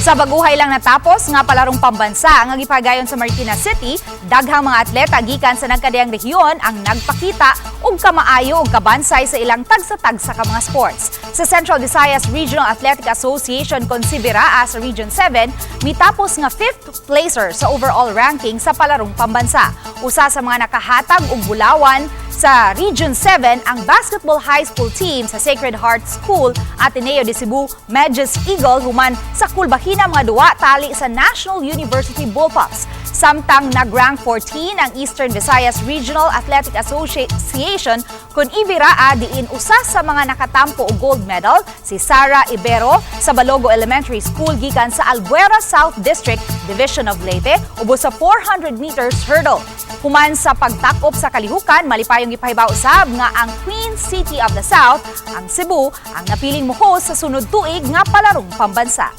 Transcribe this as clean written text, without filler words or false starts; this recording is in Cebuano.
Sa baguhay lang natapos nga palarong pambansa ang gipagayon sa Marikina City, daghang mga atleta gikan sa nagkadiyang rehiyon ang nagpakita og kamaayo og kabansay sa ilang tagsa-tagsa ka mga sports. Sa Central Visayas Regional Athletic Association kon CVIRAA sa Region 7, mitapos nga 5th placer sa overall ranking sa palarong pambansa. Usa sa mga nakahatag og bulawan sa Region 7 ang basketball high school team sa Sacred Heart School, Ateneo de Cebu Medjez Eagle, human sa kulbahina mga duwa tali sa National University Bullpups. Samtang nag-rank 14 ang Eastern Visayas Regional Athletic Association kun EVIRAA, diin usa sa mga nakatampo og gold medal si Sara Ibero sa Balogo Elementary School gikan sa Albuera South District, Division of Leyte, ubos sa 400 meters hurdle. Human sa pagtakop sa kalihukan, malipayong gipahibaw usab nga ang Queen City of the South, ang Cebu, ang napiling mo-host sa sunod tuig nga palarong pambansa.